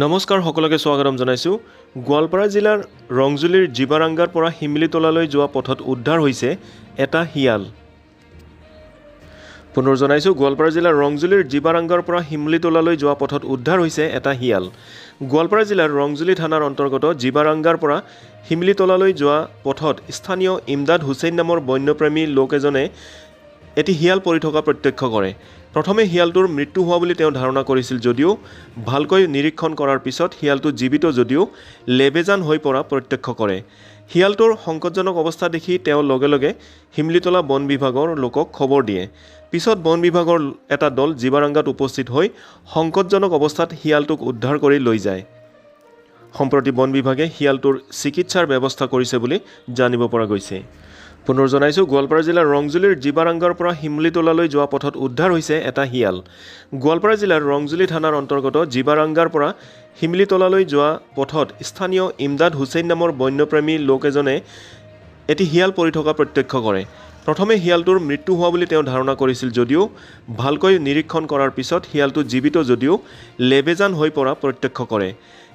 নমস্কাৰ, সকলোকে স্বাগতম জনাইছোঁ। গোৱালপাৰা জিলাৰ ৰংজুলিৰ জিবাৰাংগাৰ পৰা শিমলিতলালৈ যোৱা পথত উদ্ধাৰ হৈছে এটা শিয়াল। পুনৰ জনাইছোঁ, গোৱালপাৰা জিলাৰ ৰংজুলিৰ জিবাৰাংগাৰ পৰা শিমলিতলালৈ যোৱা পথত উদ্ধাৰ হৈছে এটা শিয়াল। গোৱালপাৰা জিলাৰ ৰংজুলি থানাৰ অন্তৰ্গত জিবাৰাংগাৰ পৰা শিমলিতলালৈ যোৱা পথত স্থানীয় ইমদাদ হুছেইন নামৰ বন্যপ্ৰেমী লোক এজনে এটি শিয়াল পৰি থকা প্ৰত্যক্ষ কৰে। প্ৰথমে শিয়ালটোৰ মৃত্যু হোৱা বুলি তেওঁ ধাৰণা কৰিছিল যদিও ভালকৈ নিৰীক্ষণ কৰাৰ পিছত শিয়ালটো জীৱিত যদিও লেবেজান হৈ পৰা প্ৰত্যক্ষ কৰে। শিয়ালটোৰ সংকটজনক অৱস্থা দেখি তেওঁ লগে লগে শিমলিতলা বন বিভাগৰ লোকক খবৰ দিয়ে। পিছত বন বিভাগৰ এটা দল জিবাৰাংগাত উপস্থিত হৈ সংকটজনক অৱস্থাত শিয়ালটোক উদ্ধাৰ কৰি লৈ যায়। সম্প্ৰতি বন বিভাগে শিয়ালটোৰ চিকিৎসাৰ ব্যৱস্থা কৰিছে বুলি জানিব পৰা গৈছে। পুনৰ জনাইছোঁ, গোৱালপাৰা জিলাৰ ৰংজুলিৰ জিবাৰাংগাৰ পৰা শিমলিতলালৈ যোৱা পথত উদ্ধাৰ হৈছে এটা শিয়াল। গোৱালপাৰা জিলাৰ ৰংজুলি থানাৰ অন্তৰ্গত জিবাৰাংগাৰ পৰা শিমলিতলালৈ যোৱা পথত স্থানীয় ইমদাদ হুছেইন নামৰ বন্যপ্ৰেমী লোক এজনে এটি শিয়াল পৰি থকা প্ৰত্যক্ষ কৰে। প্ৰথমে শিয়ালটোৰ মৃত্যু হোৱা বুলি তেওঁ ধাৰণা কৰিছিল যদিও ভালকৈ নিৰীক্ষণ কৰাৰ পিছত শিয়ালটো জীৱিত যদিও লেবেজান হৈ পৰা প্ৰত্যক্ষ কৰে।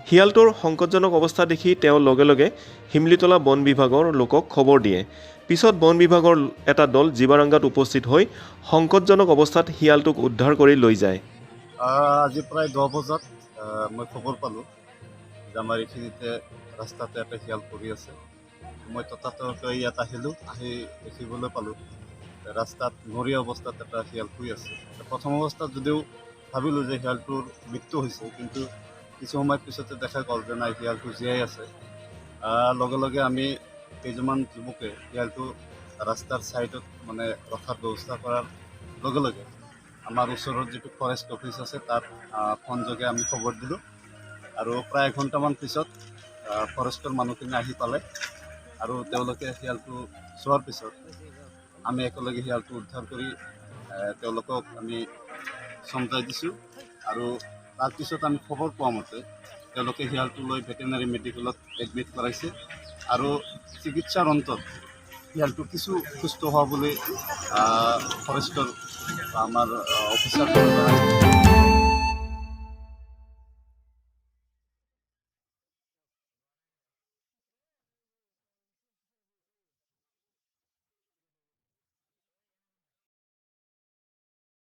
শিয়ালটোৰ সংকটজনক অৱস্থা দেখি তেওঁ লগে লগে শিমলিতলা বন বিভাগৰ লোকক খবৰ দিয়ে। পিছত বন বিভাগৰ এটা দল জিবাৰাংগাত উপস্থিত হৈ সংকটজনক অৱস্থাত শিয়ালটোক উদ্ধাৰ কৰি লৈ যায়। আজি প্ৰায় 10 বজাত মই খবৰ পালোঁ যে আমাৰ এইখিনিতে ৰাস্তাতে এটা শিয়াল পৰি আছে। মই ততাতৈয়াকৈ ইয়াত আহিলোঁ। আহি দেখিবলৈ পালোঁ ৰাস্তাত নৰীয়া অৱস্থাত এটা শিয়াল শুই আছে। প্ৰথম অৱস্থাত যদিও ভাবিলোঁ যে শিয়ালটোৰ মৃত্যু হৈছে, কিন্তু কিছু সময় পিছতে দেখা গ'ল যে নাই, শিয়ালটো জীয়াই আছে। লগে লগে আমি কেইজনমান যুৱকে শিয়ালটো ৰাস্তাৰ ছাইডত মানে ৰখাৰ ব্যৱস্থা কৰাৰ লগে লগে আমাৰ ওচৰত যিটো ফৰেষ্ট অফিচ আছে, তাত ফোনযোগে আমি খবৰ দিলোঁ আৰু প্ৰায় এঘণ্টামান পিছত ফৰেষ্টৰ মানুহখিনি আহি পালে আৰু তেওঁলোকে শিয়ালটো চোৱাৰ পিছত আমি একেলগে শিয়ালটো উদ্ধাৰ কৰি তেওঁলোকক আমি চমজাই দিছোঁ। আৰু তাৰপিছত আমি খবৰ পোৱা মতে তেওঁলোকে শিয়ালটো লৈ ভেটেনাৰী মেডিকেলত এডমিট কৰাইছে আৰু চিকিৎসাৰ অন্তত শিয়ালটো কিছু সুস্থ হোৱা বুলি ফৰেষ্টৰ আমাৰ অফিচাৰ জনাইছে।